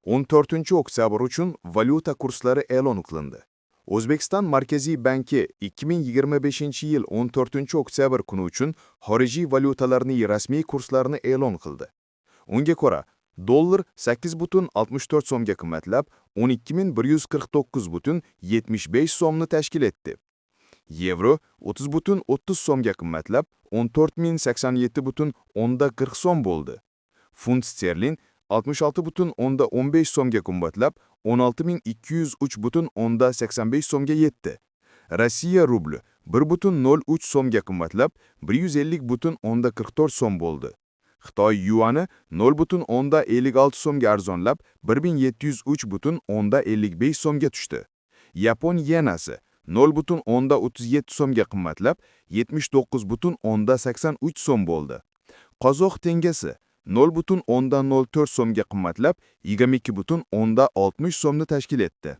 14-oktyabr uchun valyuta kurslari e'lon qilindi. O'zbekiston Markaziy banki 2025-yil 14-oktyabr kuni uchun xorijiy valyutalarning rasmiy kurslarini e'lon qildi. Unga ko'ra, dollar 8,64 so'mga qimmatlab, 12 149,75 so'mni tashkil etdi. Yevro 30,30 so'mga qimmatlab, 14 087,40 so'm bo'ldi. Funt sterling 66,15 so'mga qimmatlab, 16 203,85 so'mga yetdi. Rossiya rubli 1,03 so'mga qimmatlab, 150,44 so'm bo'ldi. Xitoy yuani 0,56 so'mga arzonlab, 1703,55 so'mga tushdi. Yapon yenasi 0,37 so'mga qimmatlab, 79,83 so'm bo'ldi. Qozoq tengasi 0,04 so'mga qimmatlab, 22,60 so'mni tashkil etdi.